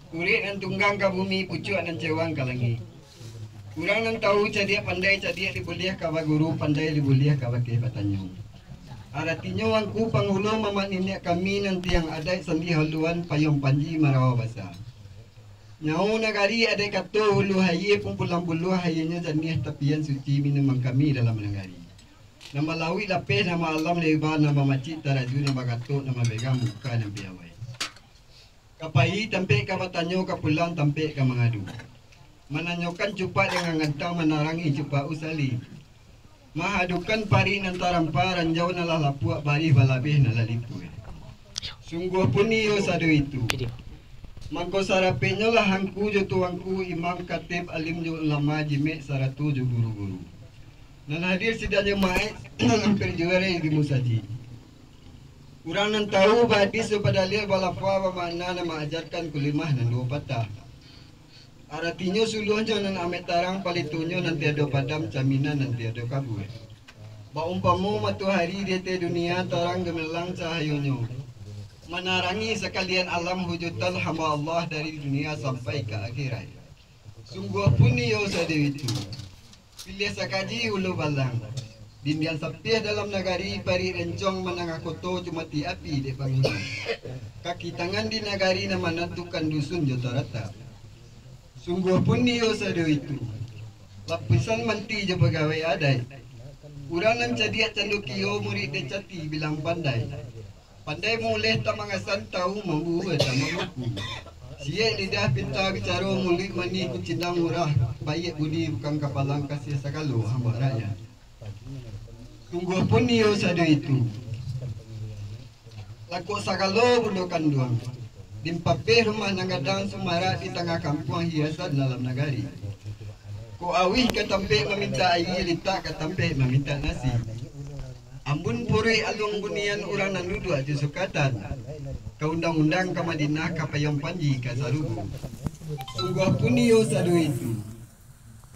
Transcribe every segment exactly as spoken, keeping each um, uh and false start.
Kurik nan tunggang ka bumi, pucuak nan cewang ka langik. Urang nan tahu cadiak pandai, cadiak dibuliah ka baguru, pandai dibuliah ka bakeh batanyo. Aratinyo, Angku Pangulu, mamak niniak kami nan tiang adaik sandih haluan, payuang panji marawa basa. Nyawo nagari adaik kato, hulu aia pun pulang buluah, aianyo janiah tapian suci minuman kami dalam nagari. Nan balauik lapeh, nan baalam leba, nan bamacik taraju, nan bagatok, nan babegang muka nan piawai. Ka pai tampek ka batanyo, ka pulang tampek ka mangadu. Mananyokan cupak dengan gantang, manarangi cupak usali. Mahadukan parik nan tarampa, ranjau nan lah lapuak, barih balabeh nan lah lipuah. Sungguah pun iyo sado itu. Mangko sarapeknyo lah angku jo tuangku, imam, katib, alim jo ulama, jimek sarato jo guru-guru. Nan hadir sidang jamaat, nan ampek juo di musajik. Urang nan tahu bahadis jo badalil, balafal bamakna, nan maajakan kulimah nan duo patah. Aratinyo suluahnyo nan amek tarang, palitunyo nan tiado padam, caminan nan tiado kabua. Baumpamo matohari di ateh dunia, tarang gemilang cahayonyo, manarangi sakalian alam, wujudan hamba Allah dari dunia sampai ka akhirat. Sungguah pun iyo sado itu. Piliah sakaji ulu balang, dimian sapiah dalam nagari, parik rencong manangah koto, cumati api dek panghuni. Kaki tangan di nagari nan manantukan dusun jo taratak. Sungguah pun iyo sado itu. Lapisan manti jo pagawai adaik. Urang nan cadiak cando kio, murid dek cati bilang pandai. Pandai mauleh tamangasan, tahu mambuwek tamabuku. Siek lidah pinta bicaro, muluik manih kucindang murah, baiak budi bukan kapalang, kasiah sagalo hamba rakyat. Sungguah pun iyo sado itu. Lakok sagalo bundo kanduang. Dimpapeh rumah nan gadang, sumarak di tangah kampuang, hiasan dalam nagari. Kok auih ka tampek mamintak aia, litak ka tampek mamintak nasi. Ambun puruik aluang bunian, urang nan duduak jo sukatan. Ka undang-undang ka Madinah, ka payuang panji ka sarugo. Sungguah pun iyo sado itu.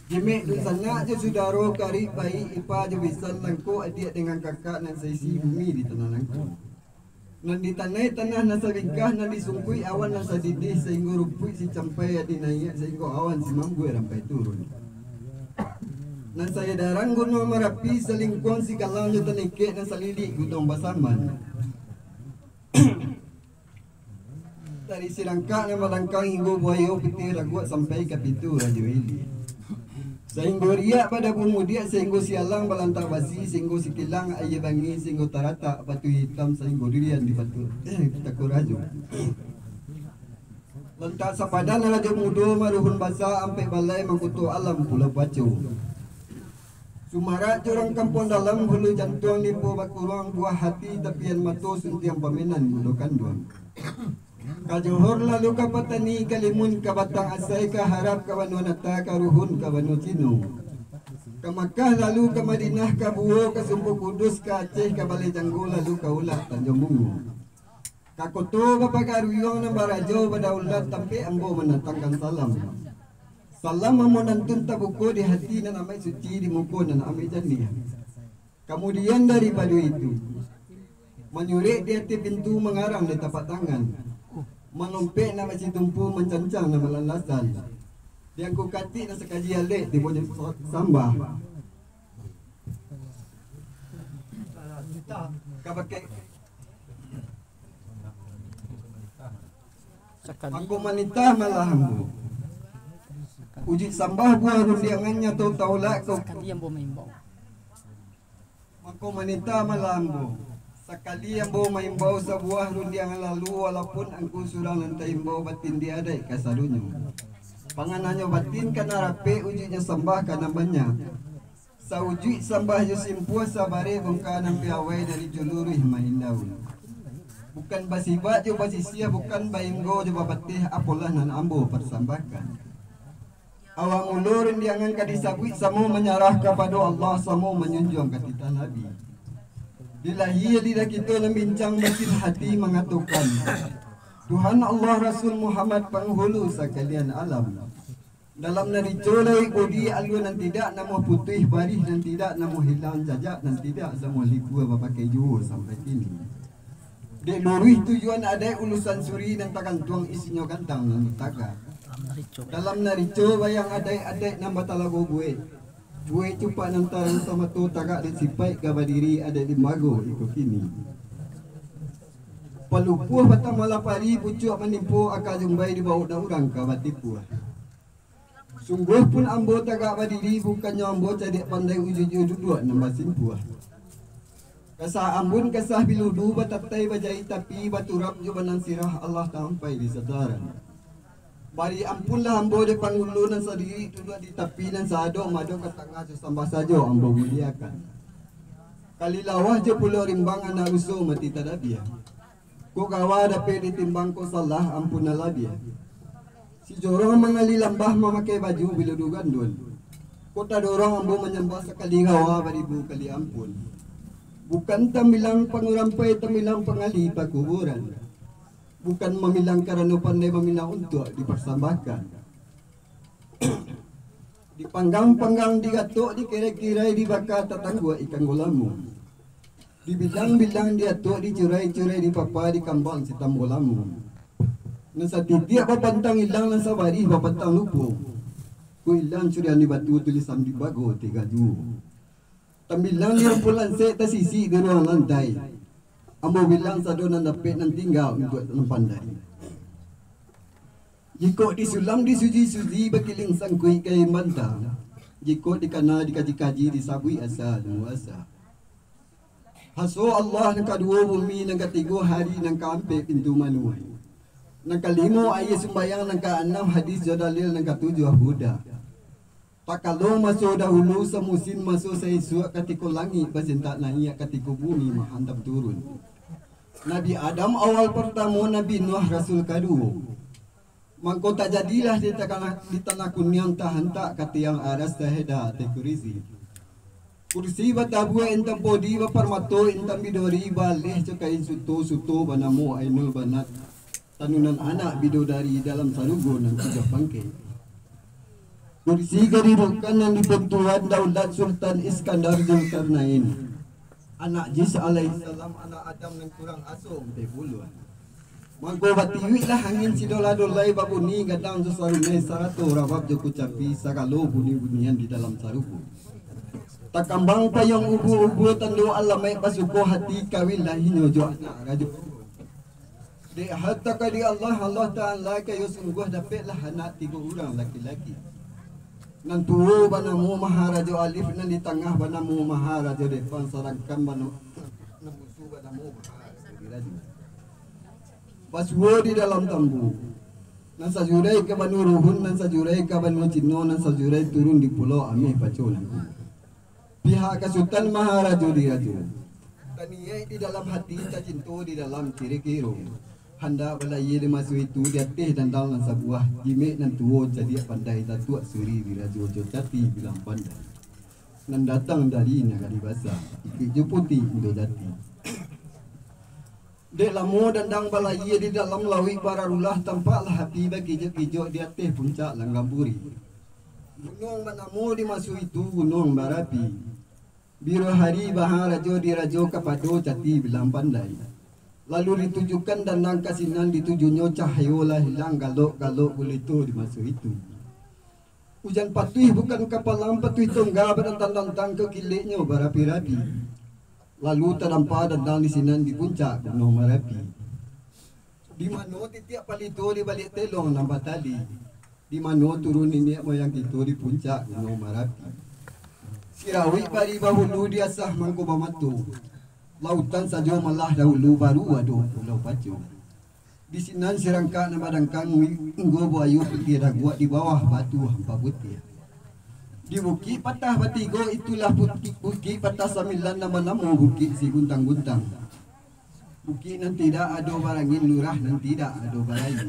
Jimek dunsanak jo sudaro, karib baik ipa jo bisan, langkok adiak dengan kakak, nan saisi bumi di tanah langkok. Nan ditanai tanah nan sabingkah, nan disungkuik awan nan sadidih, sainggo rumpuik si campai adi naiak, sainggo awan si mambuek rampai turun. Nan saedarang Gunuang Marapi, salingkuang si galang jo tanekek, nan salilik Gunuang Basaman. Dari sirangkak nan balangkang hinggo buayo pitih raguak, sampai ka pintu Rajo Ili. Sainggo riak badabu mudiak, sainggo sialang balantak basi, sainggo sikilang aia bangih, sainggo taratak batu hitam, sainggo durian di batu, eh, Tako Rajo. Lantak sapadan Rajo Mudo, maruhun basa ampek balai, mangkuto alam Pulau Paco. Sumarak jurang Kampuang Dalam, hulu jantuang limpo bakuruang, buah hati tapian mato, suntiang pamenan bundo kanduang. Ka Johor lalu ka Patani, ka Limun ka Batang Asai, ka Harap ka Banua Nata, ka Ruhun ka Banua Cino. Ka Makkah lalu ka Madinah, ka Buo ka Sumpu Kudus, ka Aceh ka Balai Janggo, lalu ka Ulak Tanjuang Bungo. Ka koto bapagaruyuang nan barajo badaulat, tampek ambo mandatangkan salam. Salam ambo nantun tabuko di hati nan amek suci, di muko nan amek janiah. Kamudian daripado itu, manyurek di ateh pintu, mangarang di tapak tangan, manompek nan basitumpu, mancancang nan balandasan, di angku katik nan sakaji alek, tibo jo sambah. Kabake Sakali. Mangko manitah malah ambo. Ujuik sambah buah rundiangan, nyato taulak ko. Sakali ambo maimbau. Mangko manitah malah ambo. Sakali ambo maimbau sabuah rundiangan lalu, walaupun angku surang nan taimbau, batin di adaik kasadonyo. Pangananyo batin ka nan rapek, ujuiknyo sambah ka nan banyak. Saujuik sambah jo simpuah, sabareh bongka nan piawai, dari juluruih maindaun. Bukan basibak jo basisiah, bukan bainggo jo babateh, apolah nan ambo parsambahkan. Awak mulo rundiangan ka disabuik, samo manyarah kapado Allah, samo manjunjuang ka titah Nabi. Di lahia lidah kito nan bincang, batin hati mangatokan, Tuhan Allah, Rasul Muhammad, panghulu sakalian alam. Dalam nan rico lauik budi, alua nan tidak namuah putuih, barih nan tidak namuah hilang, jajak nan tidak namuah lipua, bapakai juo sampai kini. Dek luruih tujuan adaik ulusan suri, nan tagantuang isinyo gantang nan tagak. Dalam nan rico bayang adaik-adaik nan batalago buek. Buek cupak nan tarang samato tagak dek sipaik ka badiri adaik limbago iko kini. Palupuah batambah lapari, pucuak manimpo aka jumbai, dibawok dek urang ka batipuah. Sungguah pun ambo tagak badiri, bukannyo ambo cadiak pandai, ujuik jo duduak nan basimpuah. Kasah ambun kasah biludu, batatai bajai tapi, baturap jo banang sirah, alah taampai di sataran. Bari ampunlah ambo dek panggulu nan sadiri, duduak di tapi nan saadok madok ka tangah, jo sambah sajo ambo muliakan. Kalilawah jo Pulau Rimbang, anak ruso mati tadabiah. Kok gawa dapek ditimbang, kok salah ampun nan labiah. Si jorong mangali lambah, mamakai baju biludu gandun. Kok tadorong ambo manyambah, sakali gawa baribu kali ampun. Bukan tambilang pangurampai, tambilang pangali pakuburan. Bukan mamilang karano pandai, mamilang untuak dipasambahkan. Dipanggang-panggang, digatok, dikirai-kirai, dibaka tatangguak ikan gulamo. Dibilang-bilang, diatok, dicurai-curai, dipapa, dikambang sitambo lamo. Nan satitiak bapantang ilang, nan sabarih bapantang lupo. Kok ilang curian di batu, tulisan di bago tiga juo. Tambilang di rumpun lansek, tasisik di ruang lantai. Ambo bilang sado nan dapek, nan tingga untuak nan pandai. Jikok disulam disuji-suji, bakiling sangkuik kain banta. Jikok dikana dikaji-kaji, disabuik asa demo asa. Haso Allah, nan kaduo bumi, nan katigo hari, nan kaampek pintu manuai, nan kalimo aia sumbayang, nan kaanam hadis jo dalil, nan katujuah huda. Takalo maso dahulu, samusim maso saisuak, katiko langik basintak naiak, katiko bumi mahantam turun. Nabi Adam awal partamo, Nabi Nuh rasul kaduo. Mangko tajadilah di tanah, di tanah kuniang, tahantak ka tiang aras, taheda ateh kurisi. Kurisi batabuah intan podi, baparmato intan bidori, baaleh jo kain suto, suto banamo Ainul Banat. Tanunan anak bidodari, dalam sarugo nan tujuah pangkek. Kurisi kadidukan nan dibantuan daulat Sultan Iskandar Zulkarnain, anak Jis alaihissalam, anak Adam nan kurang aso ampek puluah. Mangko batiuiklah angin sidola-dolai, babuni gadang jo sarunai, sarato rabab jo kucapi, sagalo buni-bunian di dalam sarugo. Takambang payuang ubua-ubua, tando alamaik basuko hati, kawin lahinyo jo anak rajo. Dek harta ka di Allah, Allah Ta'ala kayo sungguah, dapeklah anak tigo urang laki-laki. Nan tuo banamo Maharajo Alif, nan di tangah banamo Maharajo Depang, sadangkan bana-, nan busu banamo Maharajo Diraju. Basuo di dalam tambu. Nan sajurai ka banua Ruhun, nan sajurai ka banua Cino, nan sajurai turun di Pulau Ameh Paco Nangku. Pihak ka Sutan Maharajo Dirajo. Taniaik di dalam hati, tacinto di dalam kiro-kiro. Handak balayia di maso itu, di ateh dandang nan sabuah, jimek nan tuo cadiak pandai, Datuak Suri Dirajo jo Cati Bilang Pandai, nan datang dari nagari basa, Ikik jo Puti Indo Jati. Dek lamo dandang balayia di dalam lauik bararulah, tampaklah api bakijok-kijok di ateh puncak Langgang Puri. Gunuang banamo di maso itu Gunuang Barapi. Biro hari Maharajo Dirajo kapado Cati Bilang Pandai. Lalu ditujukan dandang ka sinan, ditujunyo cahayo lah hilang, galok-galok gulito di maso itu. Ujan patuih bukan kapalang, patuih tongga badantang-dantang, ka kileknyo barapi-rapi. Lalu tadampa dandang di sinan di puncak Gunuang Marapi. Di mano titiak palito di baliak telong nan batali? Di mano turun niniak moyang kito di puncak Gunuang Marapi? Sirawik bari bahulu diasah mangko bamato. Lautan sajo malah dahulu, baru ado Pulau Paco. Di sinan sirangkak nan badangkang, inggo buayo putiah daguak, di bawah batu hampa putiah. Di bukik patah batigo, itulah bukik, bukik patah sambilan, nan banamo Bukik Siguntang-guntang. Bukik nan tidak ado barangin, lurah nan tidak ado baraia.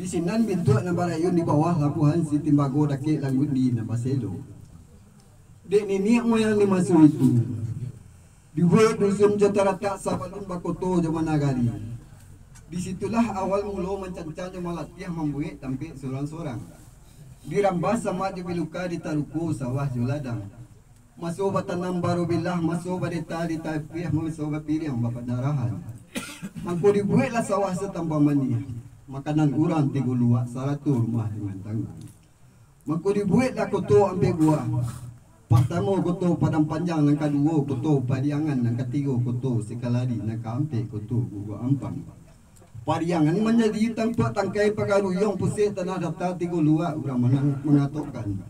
Di sinan bintuak nan barayun, di bawah labuhan Sitimbago, dakek Langgundi nan baselo. Dek niniak moyang di maso itu, di buek dusun jo taratak, sabalun bakoto jo managari. Di situlah awal mulo mancancang jo malatiah, mambuek tampek surang-surang. Dirambah samak jo biluka, ditaruko sawah jo ladang. Maso batanam barobilah, maso badeta ditapiah, maso bapiriang bapandarahan. Mangko dibuweklah sawah satambah maniah, makanan urang tigo luwak sarato rumah dengan tangga. Mangko dibuweklah koto ampek buwah. Partamo koto Padang Panjang, nan kaduwo koto Pariangan, nan katigo koto Sikalari, nan kaampek koto Guguak Ampang. Pariangan manjadi tampuak tangkai pagaruyuang pusek tanah data tigo luwak urang manang mangatokan.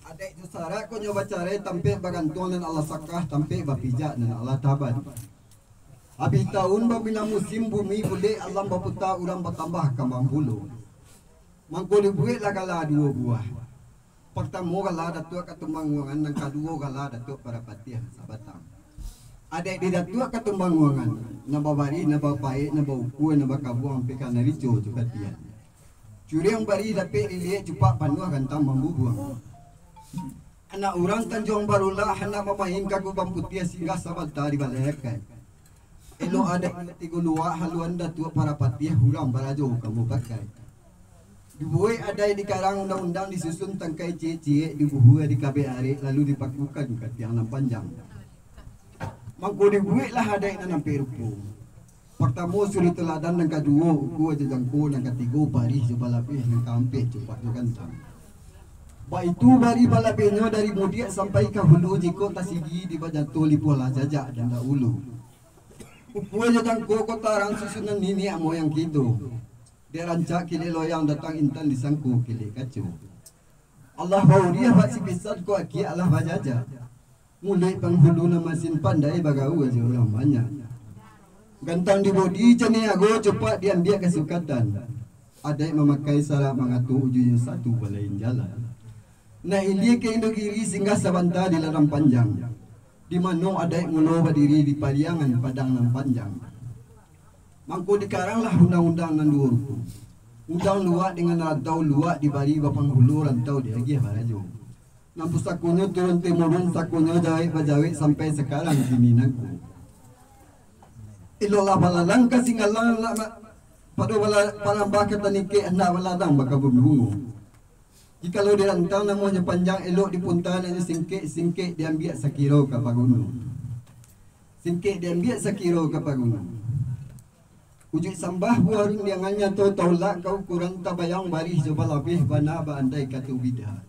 Adaik jo sarak ko nyo bacarai, tampek bagantuang nan alah sakah, tampek bapijak nan alah taban. Abih tawun babilang musim, bumi bulek, alam baputa, urang batambah kambang pulo. Mangko dibuweklah gala duwo buwah. Partamo gala Datuak Katumbangguangan, nan kaduwo gala Datuak Parapatiah Sabatang. Adaik di Datuak Katumbangguangan, nan babarih, nan bapaek, nan baukua, nan bakabuang, ampek ka nan rico jo katian. Curiang barih dapek liliak, cupak panuah gantang mambubuang. Anak urang Tanjuang Barulah, anak mamain ka Kubang Putiah, singgah sabanta di Balai Akai. Elok adaik tigo luwak, haluan Datuak Parapatiah, urang barajo ka mupakai. Dibuwek adaik, dikarang undang-undang, disusun tangkai ciek-ciek, dibuhua dikabek arek, lalu dipakukan ka tiang nan panjang. Mangko dibuweklah adaik nan ampek rupo. Partamo suri teladan, nan kaduwo ukua jo jangko, nan katigo barih jo balabeh, nan kaampek cupak jo gantang. Baitu barih balabehnyo dari mudiak sampai ka hulu, jikok tasigi di bajanto lipolah jajak dan dahulu. Ukua jo jangko ko tarang susunan niniak moyang kito. Dek rancak kilek loyang, datang intan disangko kilek kaco. Alah bauriah bak sipisan ko, akiak alah bajaja. Muluik panghulu nan masin, pandai bagaua jo urang banyak. Gantang di bodi, caniago cupak diambiak kasukatan. Adaik mamakai sarak mangato, ujuiknyo satu balain jalan. Nan ilia ka Indogiri, singgah sabanta di Ladang Panjang, di mano adaik mulo badiri di Pariangan Padang nan Panjang. Mangko dikaranglah undang-undang nan duwo rupo. Undang luwak dengan rantau, luwak dibari bapanghulu, rantau diagiah barajo. Nan pusakonyo turun temurun, sakonyo jawek bajawek sampai sakarang kini nangko. Eloklah balalang ka Singgalang, nak ma-, pado bala-, palambah ka Taningkek, andak baladang bakabun bungo. Jikalau dirantang namonyo panjang, elok dipunta namonyo singkek, singkek diambiak sakiro ka paguno. Singkek diambiak sakiro ka paguno. Ujuik sambah buah rundiangan, nyato taulak ka ukuran, tabayang barih jo balabeh, bana baandai kato bida.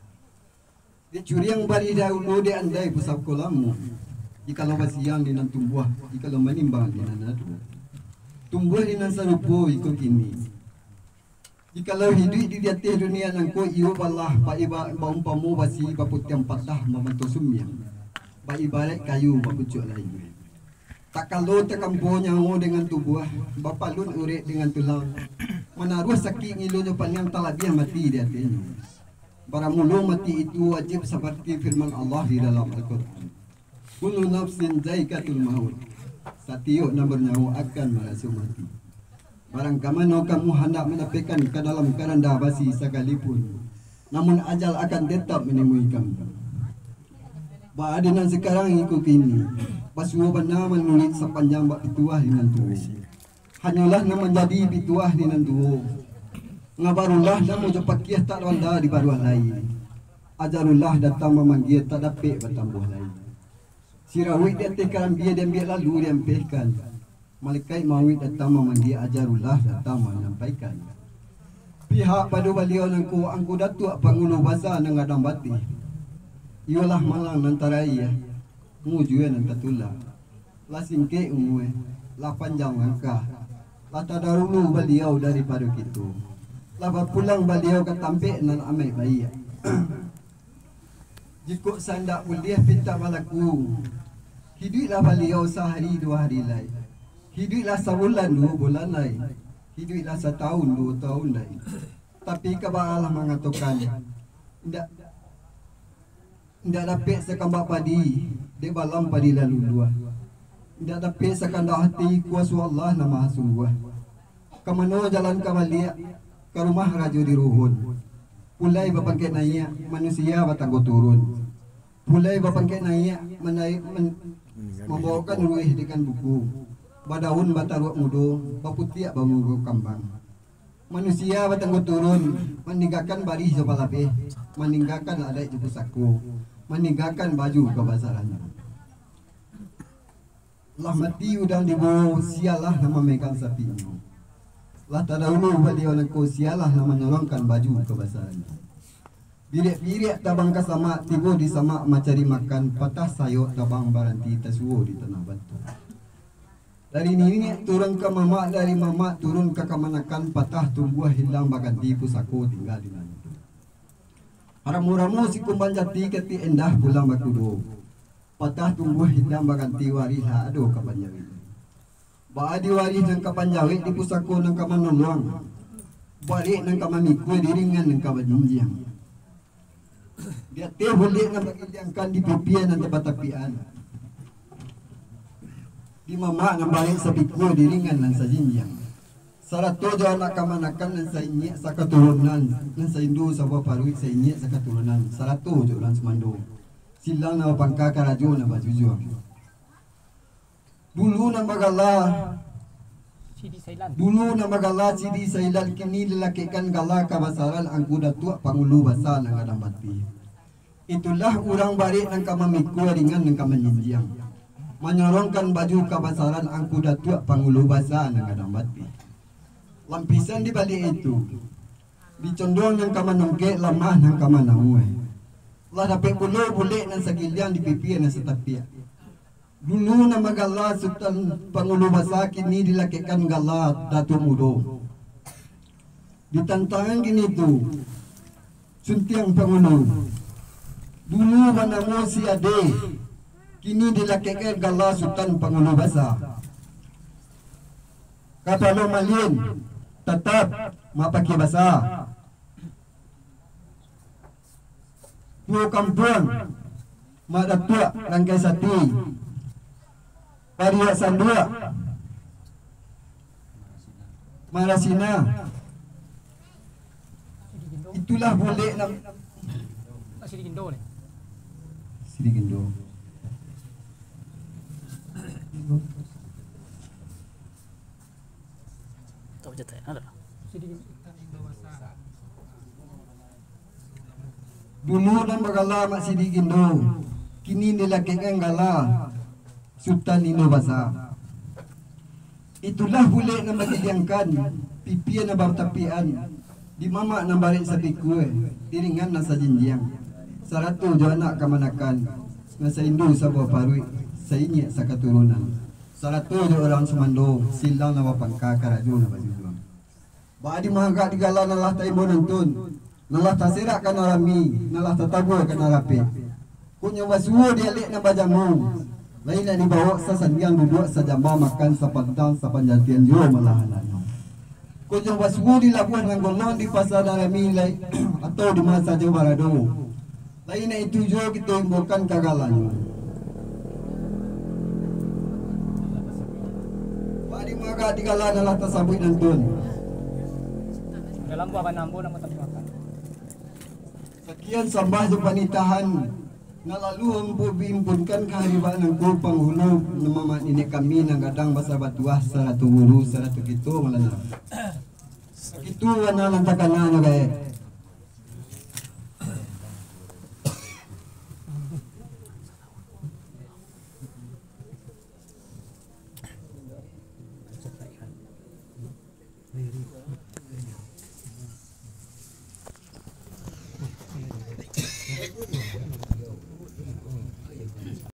Dek curiang barih dahulu, dek andai pusako lamo. Jikalau basiang di nan tumbuah, jikalau manimbang di nan ado. Tumbuah di nan sarupo iko kini. Jikalau hiduik di, di ateh dunia nangko, iyo balah baiba-, baumpamo basi baputiang patah mamantau sumiang, baibaraik kayu bapucuak layua. Takalo takampo nyawo dengan tubuah, bapalut urek dengan tulang, manaruah sakik ngilonyo paniang, talabiah mati di atehnyo. Baramulo mati itu wajib, saparti firman Allah di dalam Al-Quran, "Kullu nafsin zaikatul maut." Satiok nan bernyawo akan maraso mati. Barang ka mano kamu handak manapehkan ka dalam karanda basi sakalipun, namun ajal akan tetap manimui kamu. Baa di nan sakarang iko kini, basuo bana manuruik sapanjang bak pituah di nan tuo. Hanyolah nan manjadi pituah di nan tuo. Ngabarulah namo jo pakiah, tak banda dibaruah lai. Ajarulah datang mamanggia, tak dapek batambuah lai. Sirawik di ateh karambia diambiak lalu diampehkan. Malekaik mauik datang mamanggia, ajarulah datang manyampaikan. Pihak pado baliau nangko, angku datuak pangulu basa nan gadang bateh. Iyolah malang nan taraia, mujua nan tatulak. Lah singkek umua, lah panjang langkah. Lah tadahulu baliau daripado kito. Lah bapulang baliau ka tampek nan amaik baiak. Jikok sandak buliah pintak balaku, hiduiklah baliau sahari duo hari lai. Hiduiklah sabulan duo bulan lai. Hiduiklah satahun duo tahun lai. Tapi ka baa lah mangatokan, indak, indak dapek sakambak padi, dek balam padi lah luluah. Indak dapek sakandak hati, kuaso Allah nan maha sungguah. Ka mano jalan ka baliak? Ka rumah rajo di ruhun. Pulai bapangkek naiak, manusia batanggo turun. Pulai bapangkek naiak, manai-, man-, mambaokan ruih dengan buku. Badaun bataruak mudo, baputiak bamuko kambang. Manusia batanggo turun, maninggakan barih jo palabeh, maninggakan adaik jo pusako, maninggakan baju kabasaran. Lah mati udang di buwo, sialah nan mamegang sapinyo. Lah tadahulu baliau nangko, sialah nan manyolongkan baju kabasaran. Biriak-biriak tabang ka samak, tibo di samak mancari makan, patah sayok tabang baranti, tasuwo di tanah batu. Dari niniak turun ka mamak, dari mamak turun ka kamanakan, patah tumbuah hilang baganti, pusako tingga di nan itu. Ramo-ramo si kumbang jati, katik endah pulang bakudo. Patah tumbuah hilang baganti, warih lah ado ka panjawek. Baa di warih nan ka panjawek, di pusako nan ka manolong, barek nan ka mamikua, di ringan nan ka bajinjiang. Di ateh bulek nan bagiliangkan, di pipia nan batapian, di mamak nan barek sabikua, di ringan nan sajinjiang. Sarato jo anak kamanakan nan sainyiak sakaturunan, nan saindu sabuah paruik, sainyiak sakaturunan, sarato jo urang sumando. Silang nan bapangka, karajo nan bajujuang. Dulu nan bagala, Sidi Sailan. Dulu nan bagala Sidi Sailan, kini dilakekkan gala kabasaran Angku Datuak Pangulu Basa nan gadang batih. Itulah urang barek nan ka mamikua, ringan nan ka manjinjiang, manyorongkan baju kabasaran Angku Datuak Pangulu Basa nan gadang batih. Lapisan di baliak itu, di condong nan ka manongkek, lamah nan ka manauah. Lah dapek pulo bulek nan sagiliang, di pipia nan satapiak. Dulu nan bagala Sutan Pangulu Basa, kini dilakekkan gala Datuak Mudo. Di tantangan kini tu, Suntiang Pangulu. Dulu banamo Si Ade, kini dilakekkan gala Sutan Pangulu Basa. Kapalo Malin, tatap Mak Pakia Basa. Tuo kampuang, Mak Datuak Rangkai Sati, Pariak Sanduak, Marasina. Itulah bulek nan Sidi Gindo. Tak baca tak ada. Dulu nan bagala Mak Sidi Gindo, kini dilakekkan gala Sutan Indo Basa. Itulah bulek nan bagiliangkan, pipia nan batapian, di mamak nan barek sabikua, di ringan nan sajinjiang, sarato jo anak kamanakan, nan saindu sabuah paruik, sainyiak sakaturunan, sarato jo urang sumando, silang nan bapangka, karajo nan bajujuang. Baa di mahagak di gala nan lah taimbau nantun, nan lah taserak ka nan rami, nan lah tatabua ka nan rapek. Kok nyo basuo di alek nan bajamu, lai nak dibawok sasandiang duduak, sajamba makan, sapantang sapanjatian juo malah anaknyo. Kok nyo basuo di labuah nan golong, di pasa nan rami, lai atau di ma sajo barado. Lain itu juo kito imbaukan ka galanyo. Baa di mahagak di gala nan lah tasabuik nantun. Dalam buah banambo namo tapuakan. Sakian sambah jo panitahan nan lalu ambo bi impunkan ka haribaan angku panghulu nan mamak niniak kami nan gadang basa batuah sarato guru sarato kito malah. Sakitu bana nan takana nyo gaek.